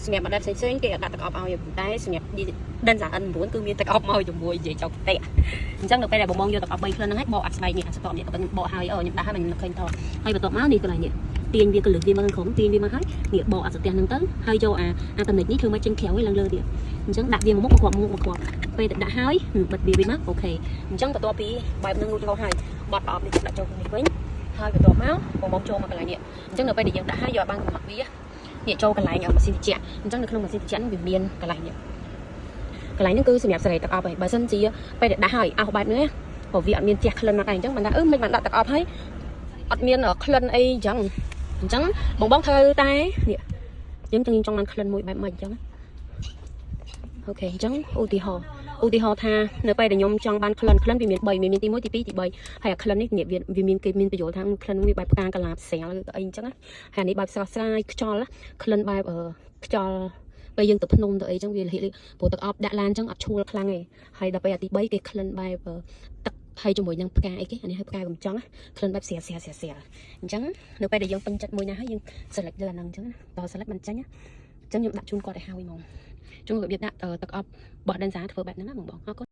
សម្រាប់ model ផ្សេងៗគេអត់ដាក់ទឹកអប់ឲ្យប៉ុន្តែសម្រាប់ Denza N9 គឺមានទឹកអប់មកជាមួយនិយាយចោលផ្ទះអញ្ចឹងនៅពេលដែលបងបងយកទឹកអប់3ក្លិនហ្នឹងហើយបកអាស្បែកនេះអាស្តប់នេះក៏ខ្ញុំបកហើយអឺខ្ញុំដាក់ហើយមិនឃើញថតហើយបន្ទាប់មកនេះកន្លែងនេះទាញវាកលឹះវាមកខាងក្រោមទាញវាមកហើយនេះបកអាស្ទះហ្នឹងទៅហើយយកអាអាតនិចនេះធ្វើមកចេញក្រៅឲ្យឡើងលើទៀតអញ្ចឹងដាក់វាមួយមុខមកគ្រាប់មុខមកគ្រាប់ពេលតែដាក់ហើយបិទវាវិញមក OK អញ្ចឹងបន្ទាប់ពីបែបហ្នឹងរួចរាល់ហើយបត់ប្រអប់នេះដាក់ចូលក្នុងនេះវិញហើយបន្ទាប់មកបងបងចូលមកកន្លែងនេះអញ្ចឹងនៅពេលដែលយើងដាក់ហើយយកឲ្យបានកំណត់វានេះចូលកន្លែងម៉ាស៊ីនត្រជាក់អញ្ចឹងនៅក្នុងម៉ាស៊ីនត្រជាក់ហ្នឹងវាមានកន្លែងនេះកន្លែងហ្នឹងគឺសម្រាប់សេរីទឹកអប់ហើយបើសិនជាពេលដែលដាក់ហើយអោសបែបនេះព្រោះវាអត់មានជះក្លិនមកដែរអញ្ចឹងមិនថាអឺមិនបានដាក់ទឹកអប់ហើយអត់មានក្លិនអីអញ្ចឹងអញ្ចឹងបងបងត្រូវតែនេះយើងចង់ចង់បានក្លិនមួយបែបម៉េចអញ្ចឹង OK អញ្ចឹងឧទាហរណ៍ឧទាហរណ៍ថានៅពេលដែលខ្ញុំចង់បានក្លិនក្លិនវាមាន3មានទី1ទី2ទី3ហើយអាក្លិននេះវាវាមានគេមានបញ្យល់ថាក្លិនវាបែបផ្កាកលាបស្រាលឬអីអញ្ចឹងណាហើយអានេះបែបស្រស់ស្រាយខ្យល់ក្លិនបែបខ្យល់ពេលយើងទៅភ្នំទៅអីចឹងវាលហិលព្រោះទឹកអប់ដាក់ឡានចឹងអត់ឈួលខ្លាំងទេហើយដល់ពេលអាទី3គេក្លិនបែបទឹកហើយជាមួយនឹងផ្កាអីគេអានេះហើយផ្កាកំចង់ក្លិនបែបស្រាលស្រាលស្រាលស្រាលអញ្ចឹងនៅពេលដែលយើងពេញចិត្តមួយណាហើយយើង select លើអាហ្នឹងអញ្ចឹងត select មិនចាញ់អញ្ចឹងខ្ញុំដាក់ជូនគាត់ឲ្យហើយហ្មងជុំរបៀបដាក់ទឹកអប់បោះ Denza ធ្វើបែបហ្នឹងណាបងបងអរគុណ។